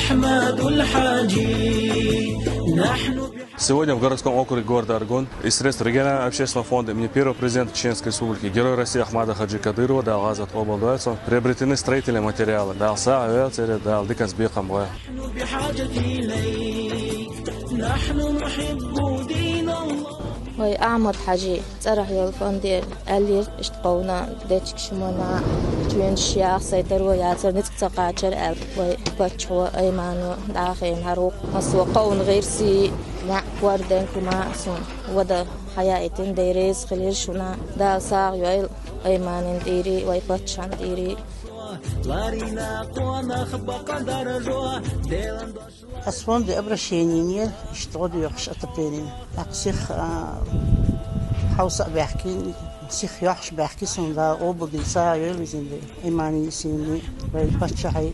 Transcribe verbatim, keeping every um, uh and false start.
أحمد الحاجي. نحن Сегодня в городском округе города Аргун из средств регионального общественного фонда имени первого президента Чеченской Республики, Героя России Ахмада Хаджи Кадырова, Дала гӀазот къобалдойла цун, приобретены строительные материалы. Дала сагӀа йойла церан, Дала диканца бекхам бойла. بحاجة إليك. نحن نحب دين الله. Вай Ахьмад-Хьажи цӀерагӀа йолу фонде аьллера, иштта кховна дечиг шимана чуьнаш яха сай таро яцара, ницкъ ца кхачара аьлла. Вай паччахьо Аймано дӀахийна хӀара ву. Масо кховна гӀирси, маьӀ кор ден хӀума суна вада хьаяийтина, дерриза хилира шуна. Дала сагӀа йойла Айманин тӀери, вай паччахьан тӀери. Ларина къонах бакъа даржо, делан дош. Ас фонде обращение йинера, иштта гӀо доьхуш отопление. ТӀаккха сиха, а, хьовса а баьхкина, сиха йохьуш баьхкина суна, Дала къобалдойла, сагӀа йойла везан Дела. Айманин сине, вай паччахье,